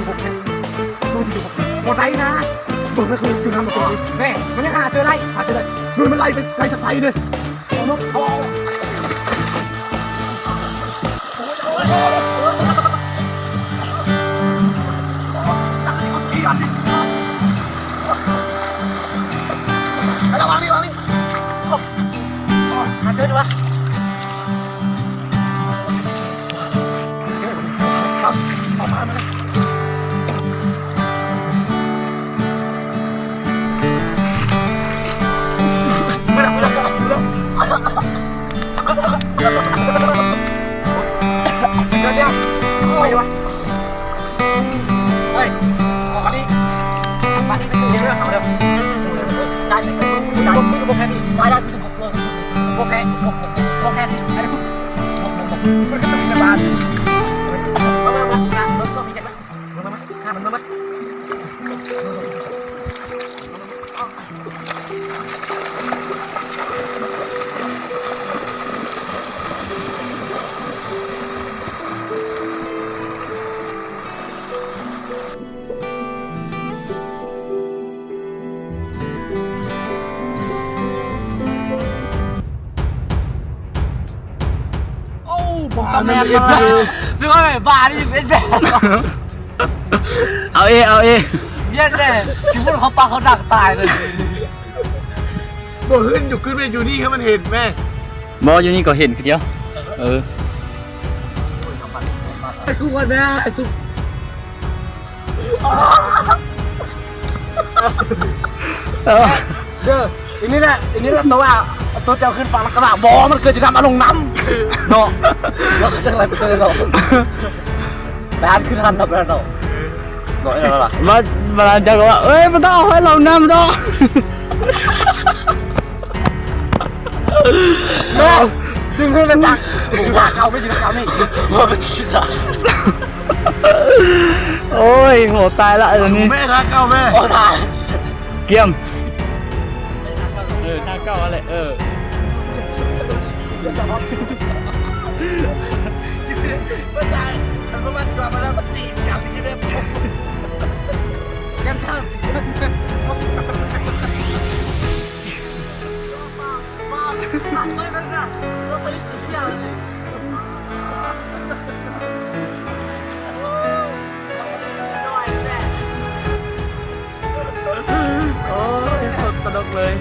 ຢູ່ຫົກແທ້ ຄືມັນຊິຢູ່ຫົກ ບໍ່ໄດ້ນະ ເບິ່ງແລ້ວຄືຢູ່ນຳມັນເປັນ ແມ່ ມັນຍັງຫາເຈີໄດ້ ຫາເຈີໄດ້ ເຮີ້ຍ ມັນໄລ່ໄປໄກສັກໄສເດ້ ເອົາລົງ ເອົາ ເອົາ ລະວັງນີ້ ລະວັງນີ້ ຫາເຈີຢູ່ວະ? ໂອ້ ບໍ່ຕ້ອງແມ່ນ ຄືວ່າແບບບ້ານີ້ເປັນແບບ ເອົາເອ ເອົາເອ ວຽນແດ່ ຄືພວກເຂົາປາເຂົາດັກຕາຍເລີຍ ບໍ່ຂຶ້ນ ຢູ່ຂຶ້ນໄປຢູ່ນີ້ໃຫ້ມັນເຫັນແມ່ ບໍ່ ຢູ່ນີ້ກໍເຫັນຄືດຽວ ເອີ ໄອ້ກູວ່ານະ ໄອ້ສຸ ເອີ ເດີ ອີນີ້ແຫຼະ ອີນີ້ແຫຼະ ໂຕວ່າ ໂຕເຈົ້າຂຶ້ນຝັ່ງແລ້ວກໍວ່າ ບໍ່ ມັນເກີດຢູ່ນຳອາລົງນຳ ເນາະ ແລ້ວເຂົາຈະໄລ່ໄປເລີຍເນາະ ໄປຫັ້ນ ຂຶ້ນຫັ້ນ ນຳໄປຫັ້ນເນາະ ເນາະ ເນາະ ວ່າ ວ່າ ວ່າເຈົ້າກໍວ່າ ເອີຍ ບໍ່ຕ້ອງເອົາໃຫ້ລາວນຳດອກ ເນາະ ດຶງຂຶ້ນໄປຕັກ ເຂົາໄປຢູ່ນຳເຂົານີ້ ວ່າມັນຊິສາ ໂອ້ຍ ໂຫ ຕາຍລະ ອັນນີ້ ແມ່ ທາງເກົ່າແມ່ ໂອ້ ຕາຍ ກຽມ ເອີ ທາງເກົ່າຫັ້ນແຫຼະ ເອີ ມັນຕາຍ ມັນມາຕີກັນຢູ່ເດ້ ກັນທາງ ໂອ້ຍ ໂຄດຕະຫຼົກເລີຍ.